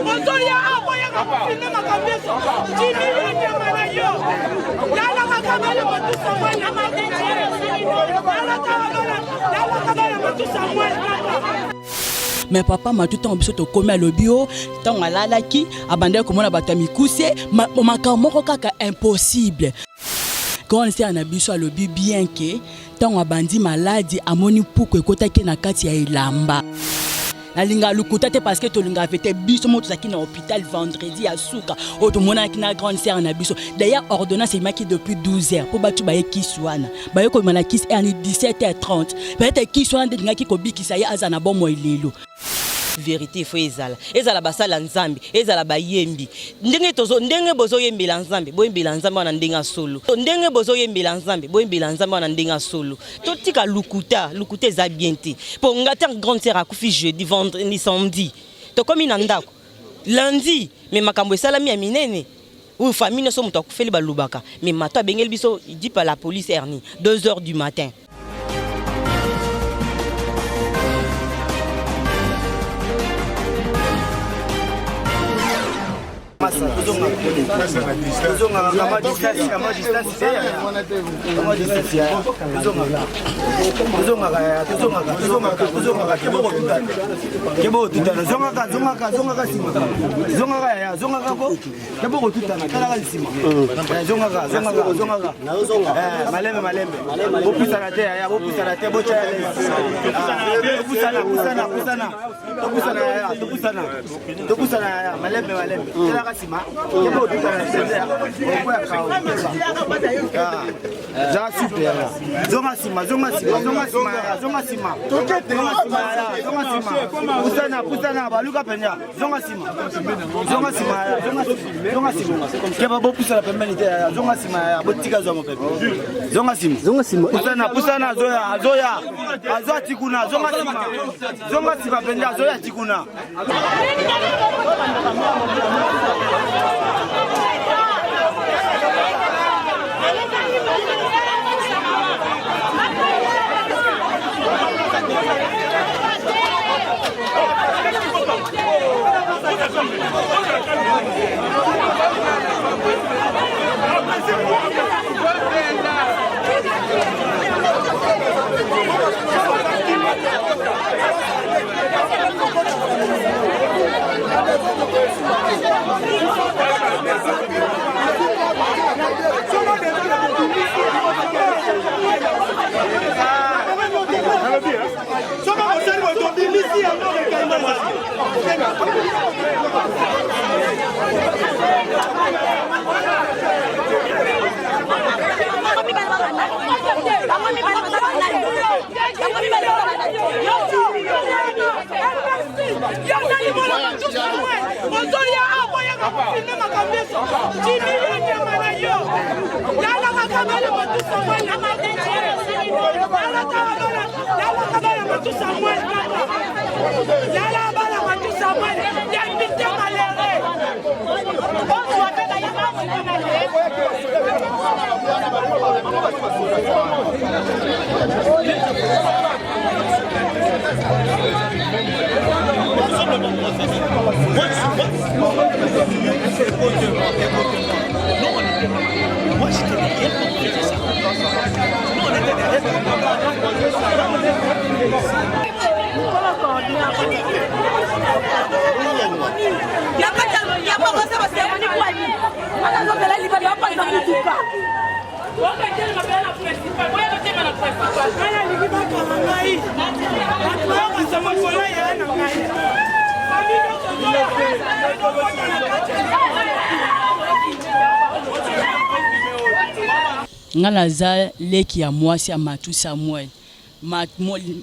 Ozoya awa filme makambo nyonso jimi yo nyama na yo lalaka bana matusa mwana lalaka bana matusa mwana. Mais papa Matu, ntango biso tokomi, alobi o ntango alalaki abandaki komona bato ya mikuse, makambo moko kaka impossible. Grande sœur na biso alobi bien ke ntango abandi maladi, amoni mpuku ekotaki na kati ya elamba. Nalingaka lokuta te parce que tolingaka fete. Biso moko tozalaki na hôpital vendredi ya suka oyo tomonaki na grande sœur na biso. D'ailleurs, ordonnance ebimaki depuis 12 heures mpo bato baye kisi wana, baye kobima na kisi heure ni 17 h 30. Peut-être kisi wana nde elingaki kobikisa ye, aza na bomoi lelo. Vérité efo ezala, ezala basala Nzambe, ezala bayembi ndenge tozo, ndenge bozoyembela Nzambe, boyembela Nzambe wana ndenge ya solo. Ndenge bozoyembela Nzambe, boyembela Nzambe wana ndenge ya solo. Totika lukuta, lukuta eza bien te. Mpo nga, ntango grande sœur akufi jeudi, vendredi, samedi, tokomi na ndako lundi, mais makambo esalami ya minene oyo famille nyonso moto akufeli balobaka. Mais mato abengeli biso dit par la police erni 2 heures du matin. Kebo tutana, zongaka, zongaka, zongaka nsima, zongaka yaya, zongaka ko kebo kotutana, talaka nsima, zongaka, zongaka, zongaka malembe malembe, bopusana te yaya, bopusana te, botya pusana, pusana, pusana, topusana yaya, topusana, topusana yaya, malembe malembe, talaka nsima, kebo kotutana, okoya kao za souple yaya, zonga nsima, zonga nsima, zonga nsima yaya, zonga nsima, zonga nsima yaya, zonga nsima, pusana, pusana, baluka mpenza, zonga nsima, zonga nsima yaya, zonga nsima, keba, bopusana pembeni te yaya, zonga nsima yaya, botika zwa mopepe, zonga nsima, zonga nsima, pusana, pusana, azoya, azoya, azoya ti kuna, zonga nsima, zonga nsima mpenza, azoya ti kuna. Soki osali boye, tobimisi yango. Ozoya awa oyaka kofilme makambo nyonso. Jimi yo nyama na yo, lalaka bana matusa mwana, lalaka bana matusa mwana, lala bana matusa mwana, député malheureux. Moi, j'étais derrière quand on faisait ça. Nous, on était derrière. Alingi bakanga ngai, bato bayokisa makolo ya na ngai, famille nyonso ozokota na kati. Nga naza leki ya mwasi ya Matu Samuel.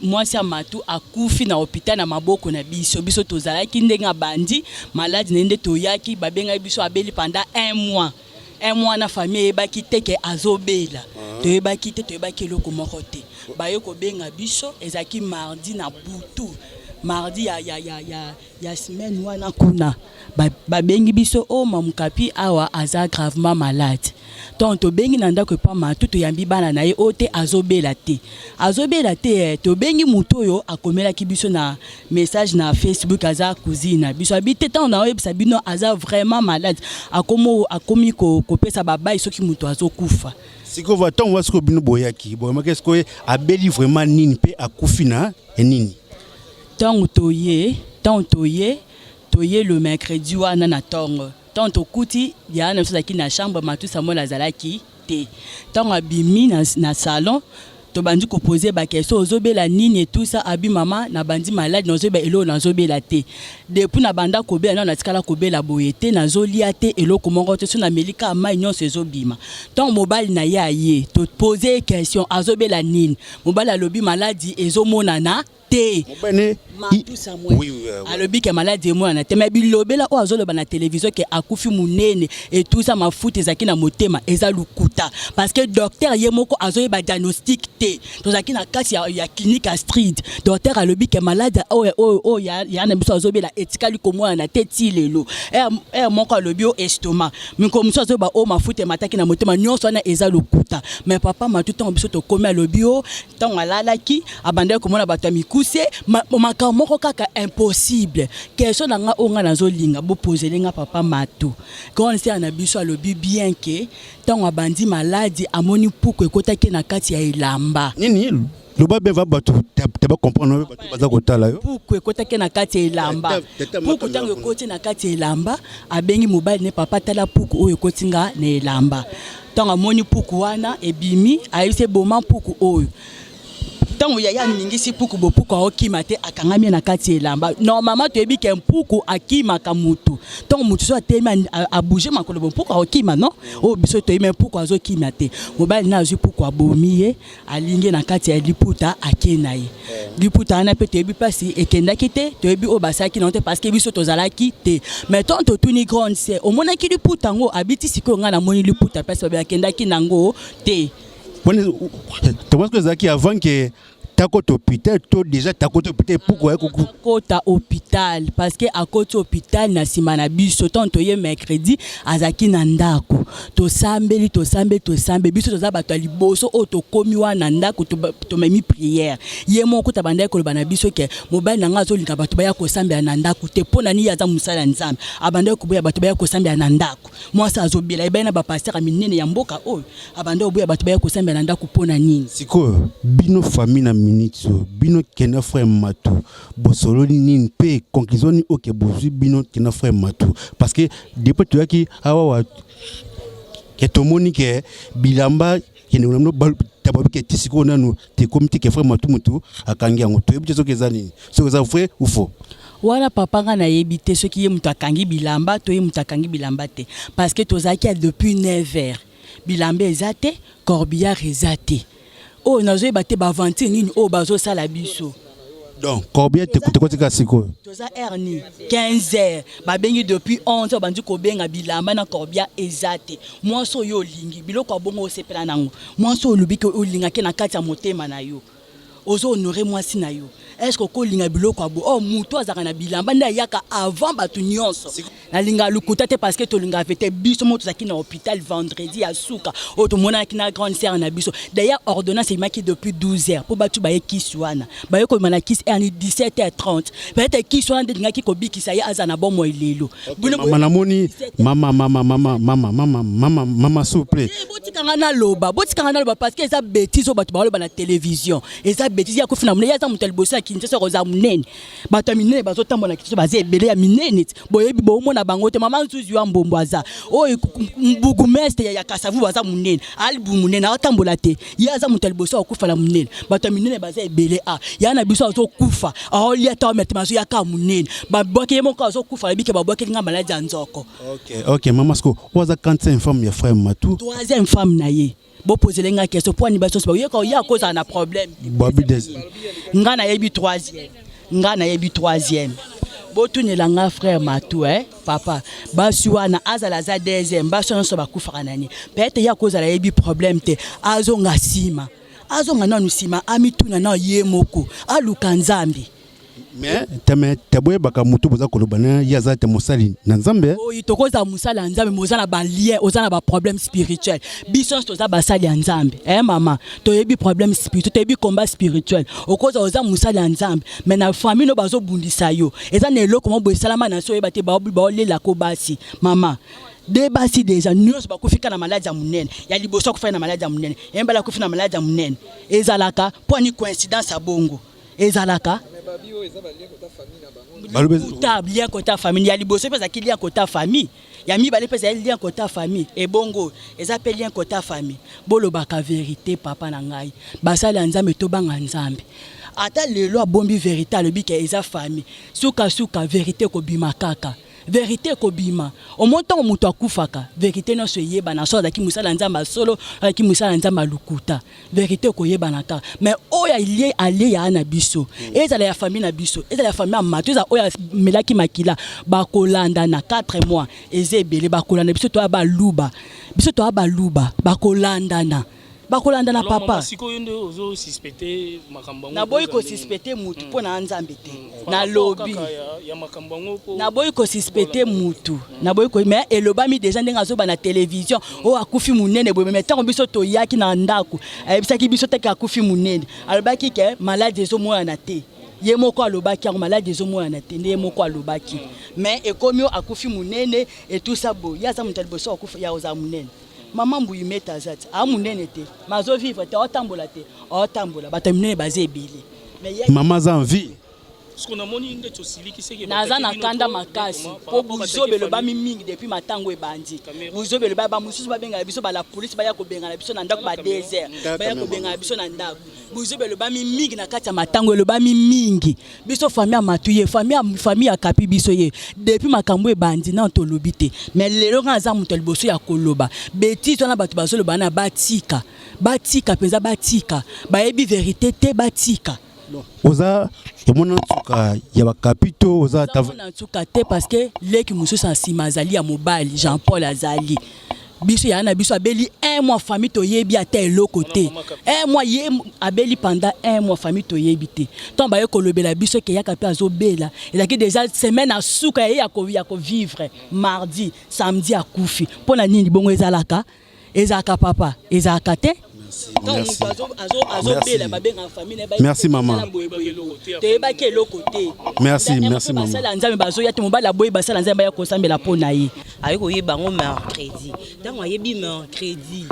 Mwasi ya Matu akufi na hôpital na maboko na biso. Biso tozalaki ndenge abandi maladi na ye nde toyaki, babengaki biso abeli pendant un mois. Un mois na famille eyebaki te ke azobela, toyebaki te, toyebaki eloko moko te. Baye kobenga biso, ezalaki mardi na butu, mardi ya semaine wana kuna. Babengi biso o Mamukapi awa aza gravement malade. Ntango tobengi na ndako epa Matu, toyambi bana na ye oyo te, azobela te, azobela te. Tobengi motu oyo akomelaki biso na message na Facebook, aza cousine na biso, abi te, ntango naoyebisa bino, aza vraiment malade, akomi kopesa babai soki moto azokufa. Sikoyo ntango wa sikoyo bino boyaki, boyamaki sikoyo abeli vraiment nini mpe akufi na nini? Ntango toye le mercredi wana na ntongo, ntango tokuti yaya na biso azalaki na chambre, Matu Samuel azalaki te. Ntango abimi na salon, tobandi kopose baquestion: ozobela nini etusa? Abi: mama, nabandi malade, nazoyeba eloko nazobela te. Depuis nabanda kobela, nano natikala kobela boye te. Nazolia te eloko moko te, so nameli kaka mai, nyonso ezobima. Ntango mobali na ye aye, topose ye question: azobela nini? Mobali alobi maladi ezomonana te. Mobene. Matu Samuel. Oui. Alobi ke maladi emonana te, me bilobela oyo azoloba na télévision ke akufi monene etusa, mafuta ezalaki na motema, eza lukuta, parce que docteur ye moko azoyeba diagnostic te. Tozalaki na kati ya clinique Astrid. Docteur alobi ke maladi oyo ya na biso azobela etikali komonana te ti lelo. Ere moko alobi o estomac, mikolo mosusu azoyeba oyo mafuta emataki na motema. Nyonso wana eza lokuta. Mais papa Matu, ntango biso tokomi, alobi o ntango alalaki, abandaki komona bato ya mikuse, makambo moko kaka impossible. Question na nga oyo nga nazolinga bopozele nga papa Matu, grande sœur na biso, alobi bien ke ntango abandi maladi, amoni mpuku ekotaki na kati ya elamba. Nini? Loba bien, va bato te bacomprendre, bato baza kotala yo. Puku ekotaki na kati ya elamba. Puku, ntango ekoti na kati ya elamba, abengi mobali ne: papa, tala puku oyo ekoti nga na elamba. Ntango amoni puku wana ebimi, ayebisi eboma mpuku oyo. Ntango yaya aningisi puku, bopuku aokima te, akangami ye na kati ya elamba. Normalement toyebi ke mpuku akimaka mutu. Ntango mutu so atelemi, abouge makolo, bo mpuku aokima. Non, oyo biso toyebi, me mpuku azokima te. Mobali na azwi puku, abomi ye, alingi ye na kati ya liputa, ake na ye. Liputa wana mpe toyebi mpasi ekendaki te, toyebi oyo basalaki nango te, parce que biso tozalaki te. Mais ntango totuni grande sœur: omonaki liputa yango? Abiti: sikoyo ngai namoni liputa, mpasi babe akendaki nango te. Tomoni ezalaki avant ke takota hôpital to déjà takota hôpital, puku aye kuku? Akota hôpital, parce que akoti hôpital na nsima na biso. Ntango toye mercredi, azalaki na ndako. Tosambeli, tosambeli, tosambeli. Biso toza bato ya liboso oyo tokomi wana na ndako, tomemi prière. Ye moko tabandaki koloba na biso ke mobali na ngai azolinga bato baya kosambela na ndako te. Mpo na nini? Ye aza mosala ya Nzambe, abandaki koboya bato baya kosambela na ndako. Mwasi azobela, ebai na bapasteur ya minene ya mboka oyo, abandaki koboya bato baya kosambela na ndako. Mpo na nini? Sikoyo bino famille, na minute oyo bino kenda frère Matu, bosololi nini mpe conclusion nini oke bozwi bino kenda frère Matu? Parce que depuis toyaki awa ke tomoni ke bilamba kende na bino tababi ke ti sikoyo nanu tekomi te ke frère Matu motu akangi yango. Toyebi te soki eza nini, soki eza vrai ou faux. Wana papa, nga nayebi te soki ye moto akangi bilamba to ye moto akangi bilamba te, parce que tozalaki ya depuis 9 heures, bilamba eza te, corbillard eza te. Oyo nazoyeba te, baaventure nini oyo bazosala biso. Donc corbillard tekotika sikoyo? Toza heure ni 15 heures, babengi depuis 11 heures, bandi kobenga, bilamba na corbillard eza te. Mwasi oyo olingi biloko ya bongo, osepela nango, mwasi oyo olobi ke olingaki na kati ya motema na yo, ozo honore mwasi na yo, est ce que okolinga biloko ya bo oyo motu azalaka na bilamba nde ayaka avant bato nyonso? Nalingaka lokuta te, parce que tolingaka fete. Biso moko tozalaki na hôpital vendredi ya suka oyo tomonanaki na grande sœur na biso. D'ailleurs ordonnance ebimaki depuis 12 heures mpo bato baye kisi wana, baye kobima na kisi heure ni 17 heures 30. Peut-être kisi wana nde elingaki kobikisa ye, aza na bomoi lelo. Mama, namoni mama, mama, mama, mama, mama, mama, mama, s'il vous plaît. Botikanga naloba, botikanga naloba, parce que eza bétise oyo bato baloba na télévision, eza bétise. Ya kofi na monene, ye aza moto ya liboso ya Kinshasa kozala monene. Bato ya minene bazotambola na Kinshasa, baza ebele ya minene ti boyebi, bomona bango te. Mama Nzuzi wa Mbombo aza oyo bourgmestre ya Kasavubu, aza monene, alibu monene, aotambola te. Ye aza moto ya liboso akufa na monene? Bato ya minene baza ebele. A ya na biso azokufa, aolia ta omete, azoyaka monene, babwaki ye moko azokufa, alobi ke babwakeli nga maladi ya nzoko. Ok, mama, siko oyo aza quantième femme ya frère Matu? Troisième femme na ye. Bopozele nga question: mpo ani baso boyoka oya kozala na problème? Babi des Nga nayebi troisième, nga nayebi troisième. Botunela nga frère Matu, papa, basi wana azala aza deuxième, basi wana nyonso bakufaka na nini? Peut-être ye akozala ayebi problème te. Azonga nsima, azonga nanu nsima, amituna na ye moko, aluka Nzambe. Mais teme te boyebaka moto boza koloba na ye aza te mosali na Nzambe. Oyi tokozala mosali ya Nzambe, mais oza na ba lien, oza na ba problème spirituel. Biso nyonso toza basali ya Nzambe. Eh mama, toyebi problème spirituel, toyebi combat spirituel. Okozala oza mosali ya Nzambe, mais na famille no bazobundisa yo. Eza na eloko moko boye esalama na so oyeba te baolela ko basi. Mama, de basi deja nyonso bakufi kaka na maladi ya monene. Ya liboso akufaki na maladi ya monene, ya mibale akufi na maladi ya monene. Ezalaka mpo ani coïncidence ya bongo. Ezalaka lokuta, lien kota famille ya liboso mpe ezalaki lien kota famille ya mibale mpe ezali lien kota famille, ebongo eza mpe lien kota famille. Bolobaka verité, papa na ngai, basali ya Nzambe, tobanga Nzambe. Ata lelo abombi verité, alobi ke eza famille, sukasuka verité ekobima kaka, verité ekobima. Omoni ntango moto akufaka, verité nyonso eyebana, so azalaki mosala ya Nzambe ya solo, azalaki mosala ya Nzambe ya lokuta, verité ekoyebana kaka. Mais oyo alie alie ya na biso, ezala ya famille na biso, ezala ya famille ya Mato, ezala oyo amelaki makila, bakolanda na 4 mois eza ebele, bakolanda biso. Toya baluba, biso toya baluba, bakolandana, bakolandana, papa. Sikoyo nde ozosuspecte makambo yango? Naboyi kosuspecte mutu mpo na Nzambe te. Nalobi ya makambo yango mpo naboyi kosuspecte mutu, naboyi ko, mais elobami deja ndenge azoba na télévision oyo akufi monene boye. Mais ntango biso toyaki na ndako, ayebisaki biso teke akufi monene, alobaki ke maladi ezomonana te. Ye moko alobaki yango, maladi ezomonana te, nde ye moko alobaki. Mais ekomi oyo akufi monene etusa boye. Ye aza moto ya liboso akufa ya kozala monene? Mama Mbuyi Meta aza ti aa monene te, ma azovivre te, aotambola te, aotambola. Bato ya minene baza ebele, mais ye Mama aza en vie. Siko namoni ndeti osiliki seke. Naza na kanda makasi mpo buzoba elobami mingi depuis matango ebandi. Buzoba elobami, bamosusu babengaka biso bala polisi, baya kobengana biso na ndako ba 2 heures, baya kobengana biso na ndako. Buzoba elobami mingi na kati ya matango, elobami mingi. Biso famille ya Matu ye, famille ya Kapi, biso ye, depuis makambo ebandi nano tolobi te. Mais lelo nga aza moto ya liboso ya koloba. Bêtise wana bato bazoloba na, batika, batika mpenza, batika. Bayebi vérité te, batika. Oza omona nsuka ya bakapi to oza ata na nsuka te, parce que leki mosusu na nsima azali ya mobali, Jean Paul azali biso ya na biso, abeli un mois, famille toyebi ata eloko te. Un mois ye abeli, pendant un mois famille toyebi te. Ntango baye kolobela biso ke yaka mpe azobela, ezalaki déjà semaine asuka ya ye ya kovivre, mardi, samedi akufi. Mpo na nini bongo ezalaka? Ezalaka, papa, ezalaka te. Ntango moto azobela, babengaka famille na ye. Merci, maman. Toyebaki eloko te. Merci, merci, maman. Basala ya Nzambe bazoya te, mobali aboyi basala Nzambe baya kosambela mpo na ye. Aye koyeba yango mercredi. Ntango ayebi mercredi,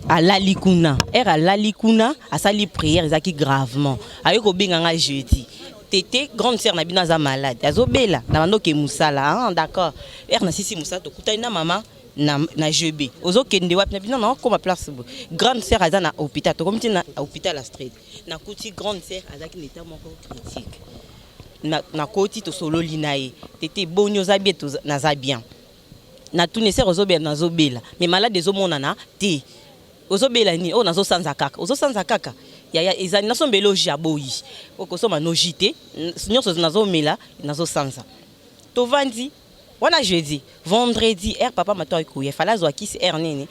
alali kuna, ere alali kuna, asali prière, ezalaki gravement. Aye kobenga nga jeudi: "Tete, grande sœur na bino aza malade, azobela." Na bando oke mosala. Ah, d'accord. Ere nasisi mosala, tokutani na mama na GB. "Ozokende wapi?" Na bino naokoma place boye, grande sœur aza na hôpital. Tokomi ti na hôpital Astrid, nakuti grande sœur azalaki na état moko critique. Nakoti, tosololi na ye: "Tete, boni, oza bien?" "Naza bien." Natuni: "Sœur, ozobela?" "Nazobela, mais malade ezomonana te." "Ozobela nini?" "Oyo nazosanza kaka." "Ozosanza kaka, yaya, ezali nasombela oji." Aboyi okosomba noji te, nyonso nazomela, nazosanza. Tovandi wana jeudi, vendredi, heure papa Mato akoya, fala azwa kisi heure nini?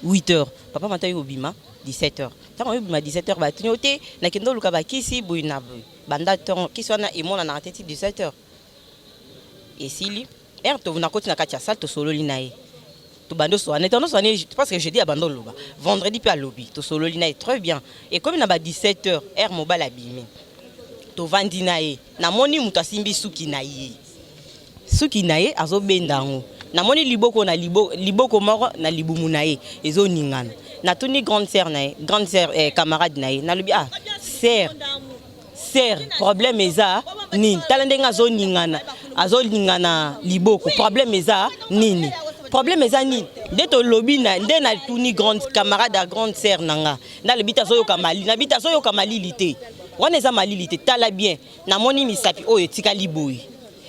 8 heures. Papa Mato ayi kobima 17 heures. Ntango ayi kobima 17 heures, batuni yo te: "Nakende oluka bakisi boye na boye." Banda ntongo, kisi wana emonanaka te ti 17 heures esili. Heure to nakoti na kati ya salle, tosololi na ye, tobandi oswana, tondo oswana, parce que jeudi abandi oloba, vendredi mpe alobi, tosololi na ye très bien. Ekomi na ba 17 heures, heure mobali abimi, tovandi na ye, namoni moto asimbi suki na ye, suki na ye azobenda yango. Namoni liboko na liboko moko na libumu na ye ezoningana. Natuni grande sœur na ye, grande sœur, camarade na ye, nalobi: "Ah sœur, sœur, problème eza nini? Tala ndenge azoningana, azoningana liboko, problème eza nini? Problème eza nini?" Nde tolobi na nde natuni grande camarade ya grande sœur na nga, nalobi te azoyoka malili, nabi te azoyoka malili te, wana eza malili te, tala bien. Namoni misapi oyo etikali boye,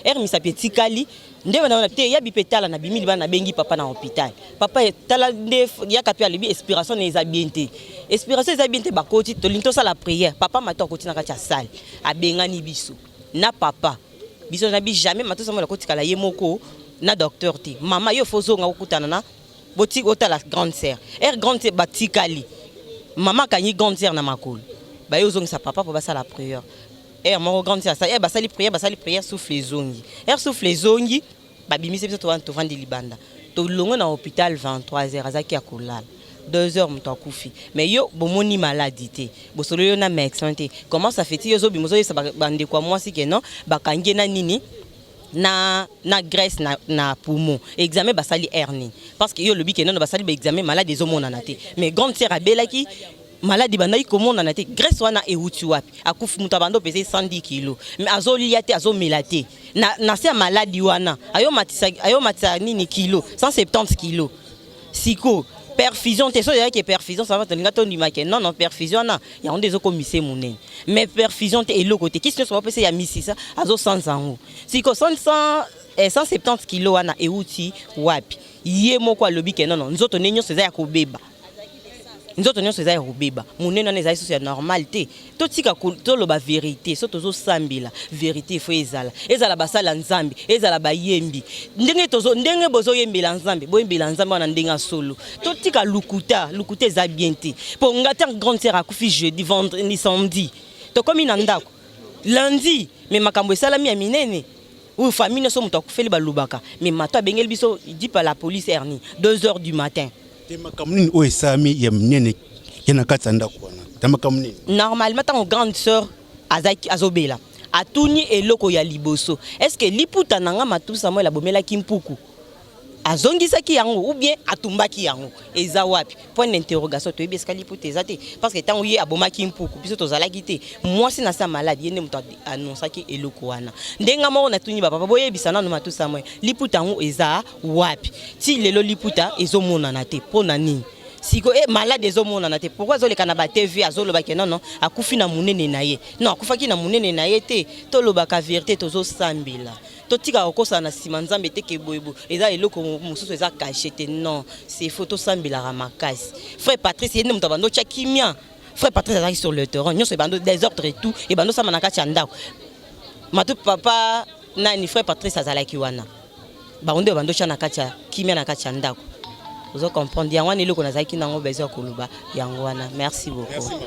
ere misapi etikali nde wana te, yabi mpe tala. Nabimi libana, nabengi papa na hôpital: "Papa, tala nde yaka mpe alobi expiration na eza bien te, expiration eza bien te." Bakoti, tolingi tosala prière. Papa Mato akoti na kati ya salle, abengani biso na papa. Biso nabi jamais Mato Samuel akotikala ye moko na docteur te. "Mama, yo fo ozonga kokutana na boti otala grande sœur." Ere grande sœur batikali, mama akangi grande sœur na makolo, baye ozongisa papa mpo basala prière. Heure moko grande sœur asali, basali prière, basali prière, souffle ezongi. Heure souffle ezongi, babimisi biso to tovandi libanda. Tolongwe na hôpital 23 heures, azalaki ya kolala. 2 heures moto akufi. Mais yo bomoni maladie te. Bosololi yo na médecin te. Comment ça fait-il yo ozobima ozoyebisa bandeko ya mwasi ke non, bakangi ye na nini? Na graisse na poumon. Examen basali heure nini? Parce que yo olobi ke non, basali ba examen, malade ezomonana te. Mais grande sœur abelaki, maladi bandaki komonana te. Graisse wana euti wapi? Akufi, moto abanda opesa 110 kilo, mais azolia te, azomela te. Na se ya maladi wana ayomatisa nini kilo 170 kilo. Siko perfusion te. So ezalaki perfusion, ça va, tolinga tondima ke non, non, perfusion wana yango nde ezokomisa monene. Mais perfusion te, eloko te, kisi nyonso bapesa ya misisa, azosanza yango. Siko 170 kilo wana euti wapi? Ye moko alobi ke non, non, nzoto nde nyonso eza ya kobeba, nzoto nyonso eza ya kobeba. Monene wana ezali susu ya normal te. Totika toloba vérité. So tozosambela, vérité efo ezala basala Nzambe, ezala bayembi. Ndenge bozoyembela Nzambe, boyembela Nzambe wana ndenge ya solo. Totika lukuta, lukuta eza bien te. Mpo nga ntango grande sœur akufi jeudi, vendredi, samedi, tokomi na ndako lundi. Mais makambo esalami ya minene oyo famille nyonso moto akufeli balobaka. Mais mato abengeli biso jeep ya la police erni 2 heures du matin. Te, makambo nini oyo esalami ya minene ye na kati ya ndako wana? Te, makambo nini? Normalement, ntango grande sœur azalaki azobela, atuni eloko ya liboso: est ce que liputa na nga Matu Samuel abomelaki mpuku, azongisaki yango ou bien atumbaki yango, eza wapi? Point d'interrogation. Toyebi esika liputa eza te, parce que ntango ye abomaki mpuku, biso tozalaki te. Mwasi na sa malade, ye nde moto annonçaki eloko wana. Ndenge moko natuni bapapa, boyebisa nano Matu Samuel, liputa yango eza wapi? Ti lelo liputa ezomonana te. Mpo na nini? Siko e malade ezomonana te, pourquoi azoleka na baTV, azolobaki non, non, akufi na monene na ye? Non, akufaki na monene na ye te. Tolobaka vérité, tozosambela, totikaka kokosala na nsima Nzambe te ke boyeboye eza eloko mosusu eza caché te. Non, c'est faux. Tosambelaka makasi. Frère Patrice, ye nde moto abandi otya kimia. Frère Patrice azalaki sur le terrain nyonso, ebando désordre et tout ebando osama na kati ya ndako. Matu papa nani, frère Patrice azalaki wana, bango nde babando otya na kati ya kimia na kati ya ndako. Ozo comprendre? Yango wana eloko nazalaki nango besoin ya koloba, yango wana. Merci beaucoup.